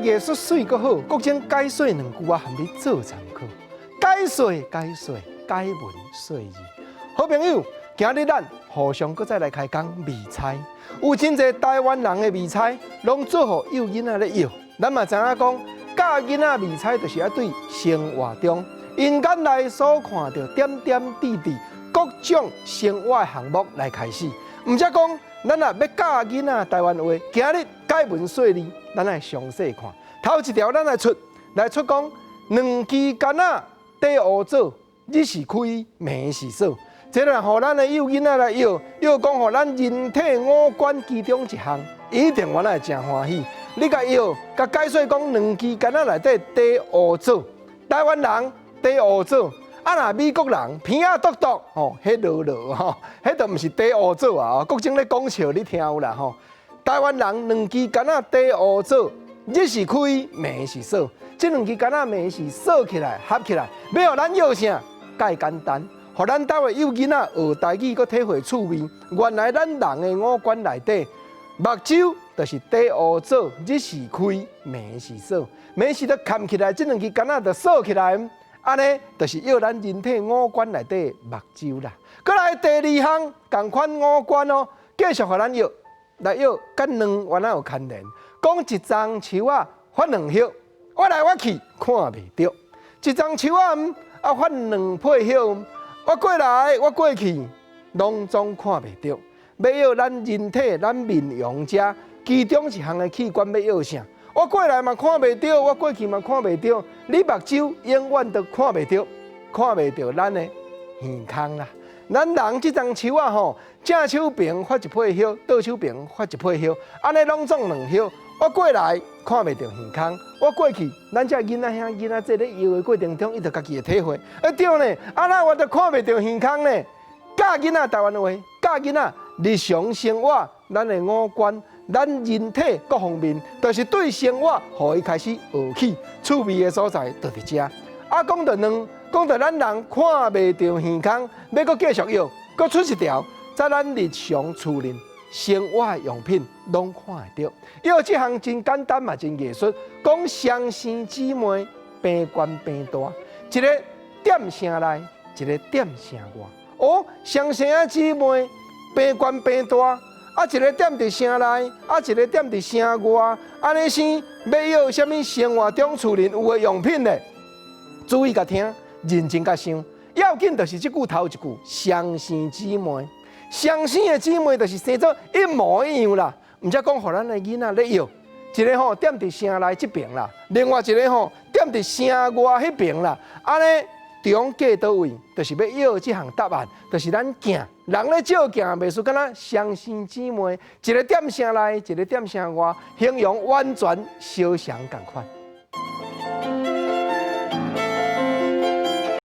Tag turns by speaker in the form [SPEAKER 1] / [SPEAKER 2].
[SPEAKER 1] 藝術媠閣好，國政解說兩句仔含你做參考。解說解說解文說字，好朋友，今日咱互相閣再來開講迷猜。有真濟台灣人的迷猜，攏做予幼囡仔咧搖。咱嘛知影講，教囡仔迷猜，就是愛對生活中𪜶眼內所看著點點滴滴各種生活項目來開始。毋則講，咱若欲教囡仔台灣話，今日解文說字，咱來詳細看。頭一條，咱來出來出講，兩支竿仔底烏做，日是開，暝是鎖。這若予咱的幼囡仔來搖，搖講予咱人體五官其中一項，一定原來會誠歡喜。你共搖，共解說講兩支竿仔內底底烏做，台灣人底烏做，啊若美國人鼻仔篤篤吼，彼落落吼，彼就毋是底烏做啊！國政咧講笑，你聽有啦吼。台灣人兩支竿仔底烏做，日是開，暝是鎖。這兩支竿仔暝是鎖起來、合起來，欲予咱搖啥？蓋簡單，予咱兜的幼囡仔學台語，閣體會趣味。原來咱人的五官內底，目睭就是底烏做，日是開，暝是鎖。暝時就崁起來，這兩支竿仔就鎖起來，按呢就是搖咱人體五官內底目睭啦。閣來第二項，仝款五官哦，繼續予咱搖來搖，佮卵原來有牽連。講一叢樹仔發兩葉，我來我去看袂著；一叢樹仔啊發兩片葉，我過來我過去，攏總看袂著。欲搖咱人體咱面容遮其中一項的器官欲搖啥？我過來嘛看袂著，我過去嘛看袂著，你目睭永遠都看袂著，看袂著咱的耳孔啦。咱人這叢樹仔吼，正手爿發一片葉，倒手爿發一片葉，按呢攏總兩葉。我過來看袂著耳孔，我過去，咱這囡仔兄囡仔姊咧搖的過程中，伊就家己會體會。欸對呢，啊那我就看袂著耳孔呢。教囡仔台灣話，教囡仔日常生活，咱的五官，咱人體各方面，就是對生活，予伊開始學起趣味的所在，就佇遮。啊，講著卵，講著咱人看袂著耳孔，欲閣繼續搖，閣出一條，在咱日常厝裡生活用品攏看會著。搖這項真簡單嘛，真藝術。講雙生姊妹平懸平大，一個踮城內，一個踮城外。哦，雙生仔姊妹平懸平大，啊，一個踮佇城內，啊，一個踮佇城外，按呢生欲搖啥物生活中厝裡有的用品咧？注意共聽，認真共想。要緊就是這句頭一句，雙生姊妹，雙生的姊妹就是生做一模一樣啦。毋則講予咱的囡仔咧搖，一個吼踮佇城內這爿啦，另外一個吼踮佇城外彼爿啦。按呢中隔佗位，就是欲搖這項答案，就是咱鏡，人咧照鏡，袂輸敢若雙生姊妹，一個踮城內，一個踮城外，形容完全相像仝款。